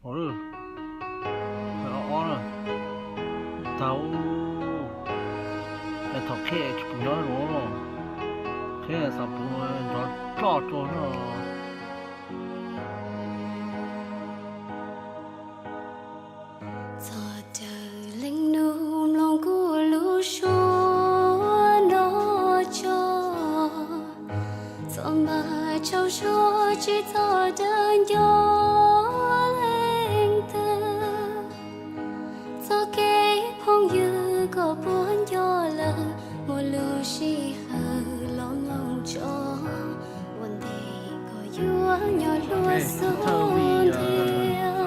Ua lawm, ob ob na, tau, es thaum qhia tsis pum nyob los, qhia xav pum nrov roj rua no. Txog rawg leej nus mloog kuv lub suab no tso. Txoj npaj tsaug zog tsis txog dawb nco leej twg. Txoj kev phooj ywg koj puas nco lawm, muaj lub sij hawm los mloog tso. Ua ntej koj yuav nyob hlua xub ntiag.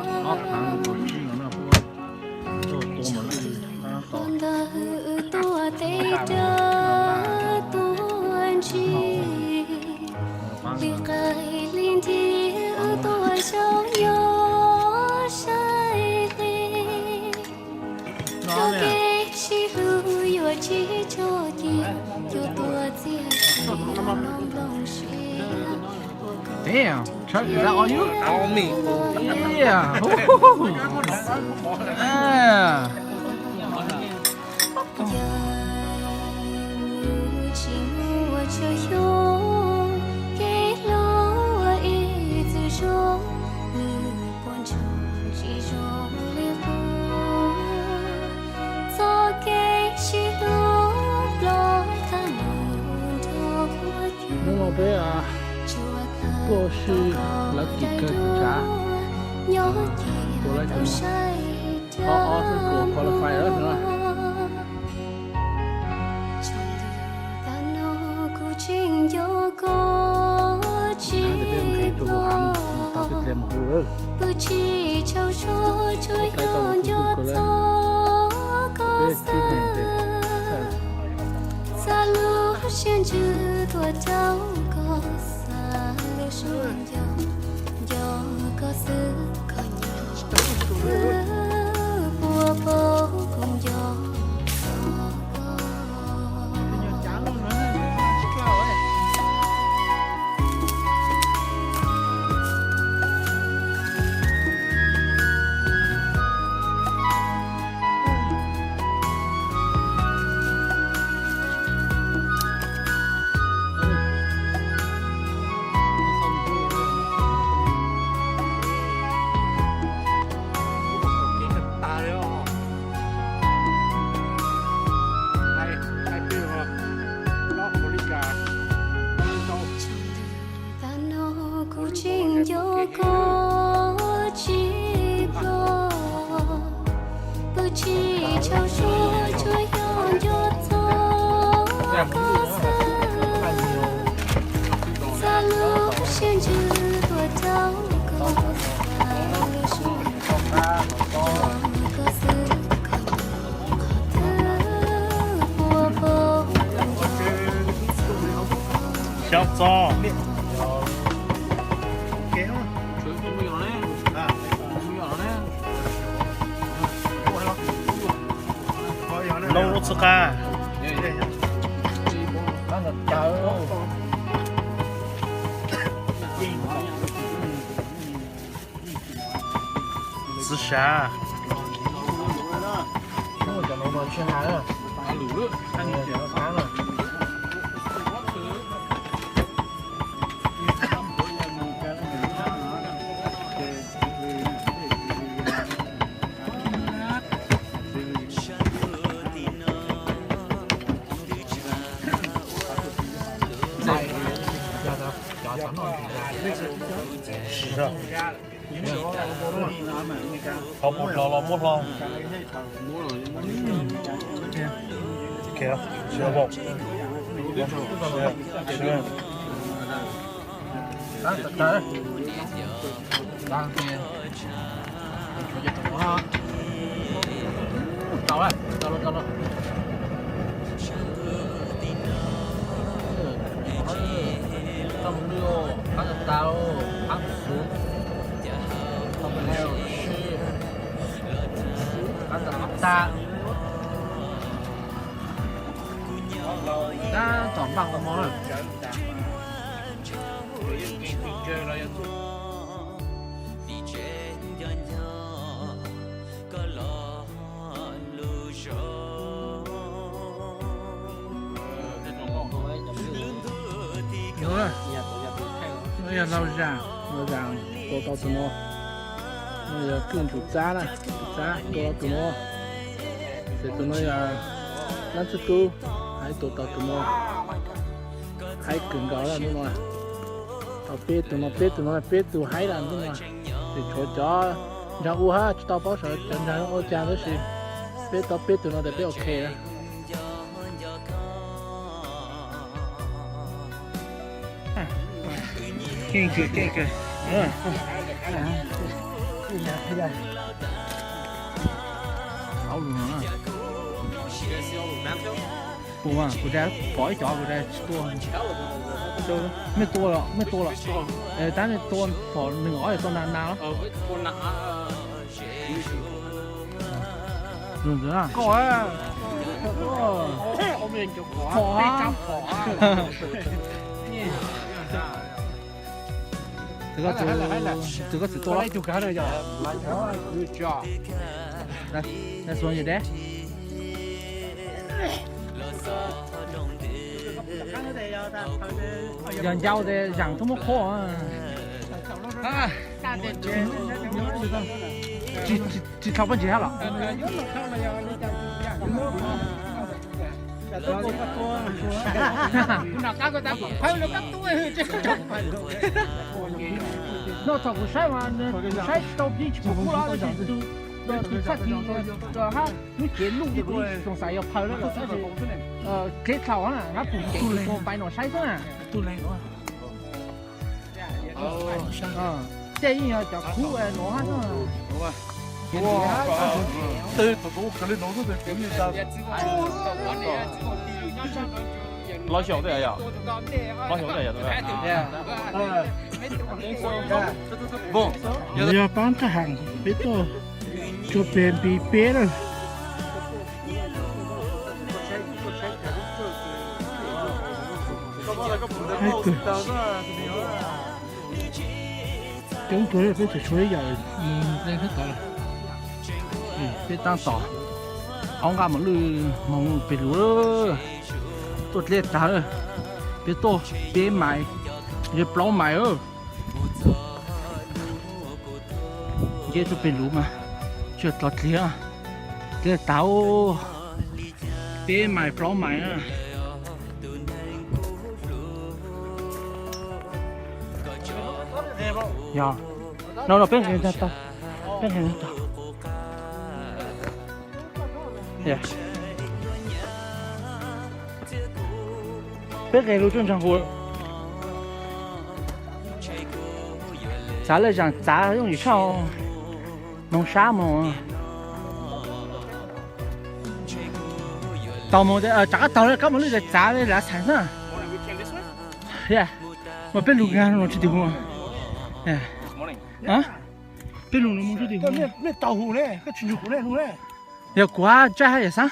Tsaus ntuj hluas nraug wb tuaj teb dawb tuaj ntsis, li qaij li nthi wb tuaj zaum nyob saib hli. Txoj kev sib hlub yuav tsis tso cia, yuav tuaj txiaj tsim no nplooj siab. Damn, Chuck, is that all you? All me. Yeah. Ncaim mus tsis muaj tsaug xyoo, kev hluas ib txwm zoo, nws puas ntsoog tsis zoo li qub. Txoj kev sib hlub plob thaj mus nrog huab cua. Hnub no peb tuaj ua si lucky kawg tsav, nyob ces tau saib ob ob xwb kuj qualify lawm no. Tsaus ntuj tas no kuv tseem nco koj tsis ploj, pw tsis tsaug zog tsuas yog nco txog koj xwb. Xa lub siab ntsws tuaj rau koj, xa lub suab nco, nco koj xwb koj nco, wb puas paub koj nco txog koj. Tsaus ntuj tas no kuv tseem nco koj tsis ploj, pw tsis tsaug zog tsuas yog nco txog koj xwb. Xa lub siab ntsws tuaj rau koj, xa lub suab nco, nco koj xwb koj nco qhov twg puas paub koj nco txog koj. Xyov txog. Loo lub txhab qab. Txiv sav. Qhov muab hlo los muab hlo. Tab tom npaj qhov mo na. Yog lau zam, lau zam tua tau tus no. No yog kwj ntsuj txab na, ntsuj txab tua tau tus no. Ces tus no yog nab txwj kub, haib tua tau tus no. Haib kawg nkaus lawm hnub no. Tau peb tus no, peb tus no peb tus haib lawm hnub no. Ces tshuav cov nrog ua hab tsis tau paub sawv cov nrog ua cas tab sis peb tau peb tus no ces peb ok lawm. Keej kawg, keej kawg. Kuv, kuv da pom ib cov kuv da tsis tua. Nej tua los, nej tua los. Tab nej tua pom nws ob tau na na. Tus koj txwm tua. Yog ncau tes zaam tuaj muab qhuab. Tsis tau pob ntseg hab los? Noj txog kuv saib mas, kuv saib tsis tau pib tsis pum kub los tab sis tus, tus txhaj kis hab lub cev luj ces kuv yeej xoom xav yog phaws lawm los tab sis dleb dlhau na, hab pum cev tus pais no saib xwb na. Tej yeej yog cov kub nuav hab xwb. Yog paab thaj haam peb tuaj tsua peg npis peb lawm. Haib kawg. Coob kawg peb tseem tshuav ib yam mus leej thab tod lawm. Peb taab tom aub nqaj mos lwj moog peg lug. Tuaj dleb tag, peb tuaj peb mais, yog plaub mais. Nce tuaj peg lug mas tsis tau dleb, dleb tag peb mais plaub mais na. Yog no, no peb nqis tag, peb nqis tag. Peb nqis lug tuaj ntsaag huv. Txav lawm zaam txav yooj yim tshaj. Moog sab moog. Taug moog, rov qab taug le kab moog lwj txav le lav txhais na. Mas peb lug nkaag no tsi tim huv. Peb lug no moog tsi tim huv. Yog kuv hab Jack hab Yawm Xaab.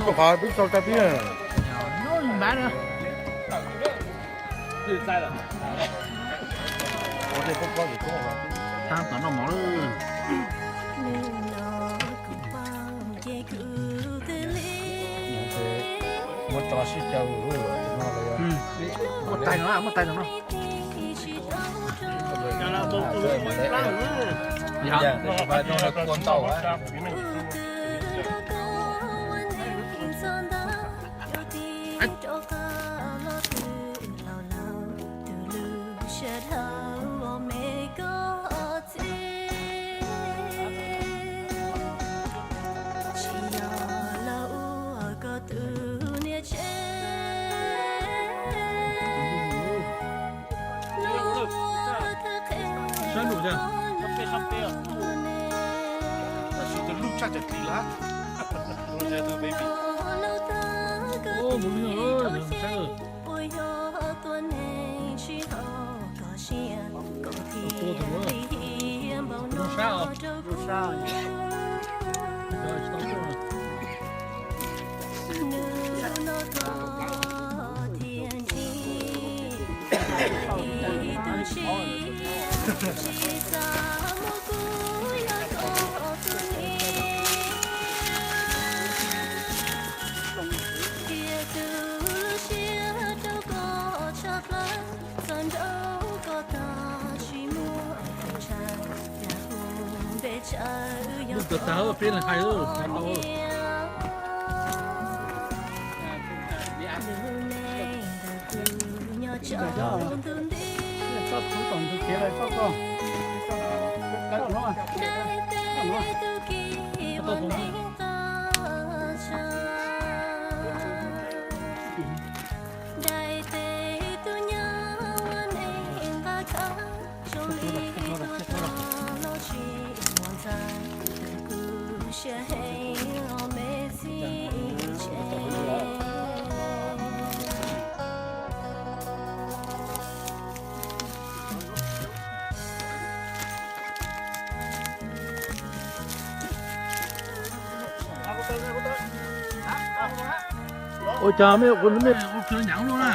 Koj qhov peb tau tag tib. Thaab tom noj mov lawm. Muab tso sib caw no. Muab tais no, muab tais no. Saib lub tshaj cov dlig lawm. Mus li no, saib. Lub kawg tag peb leeg hais lawm. Ua cas mej ua, mej ua kawg nyav luaj na.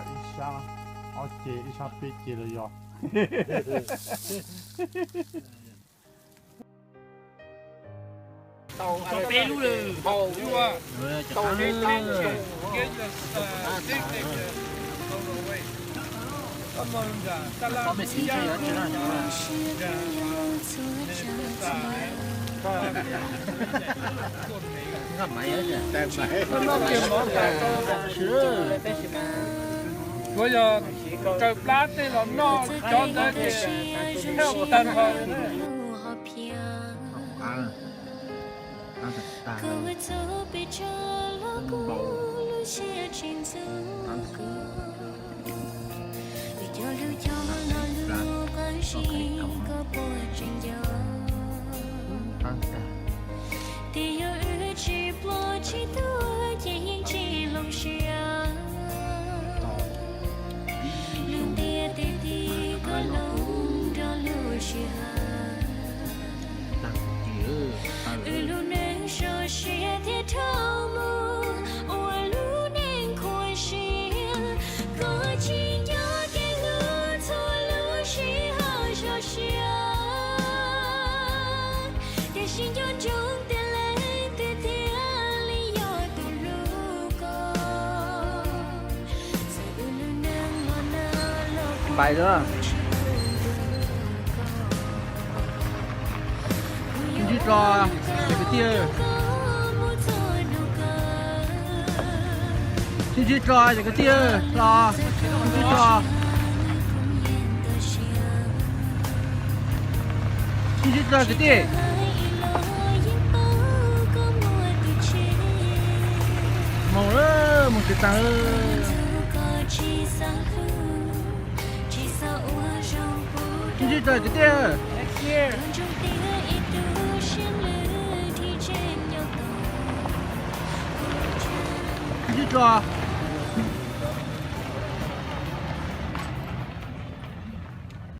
Ib sab ob ceg, ib sab peb ceg los yog. Tsuav yog raws plab tej los noj cov ntawd ces tag nrho. Tes yog wb tsis pluag tsis tuag ces yeej tsis hloov siab. Lub ntiaj teb tim koj hloov nrog lub sij hawm. Wb lub neej sov siab thiab dhau mus, ua lub neej khuam siab. Koj tsis nco kev hlub txhua lub sij hawm zoo siab. Tiam sis nco ntsoov tias leej twg thiaj li yog tus hlub koj. Txawm wb lub neej los nag los kuv tsis hlub koj. Sib ntsib tso kwv tij. Sib ntsib tso cov kwv tij los. Sib ntsib tso, sib ntsib tso kwv tij. Mus tsis taag. Ntsib dlua kwv tij. Ntsib dlua.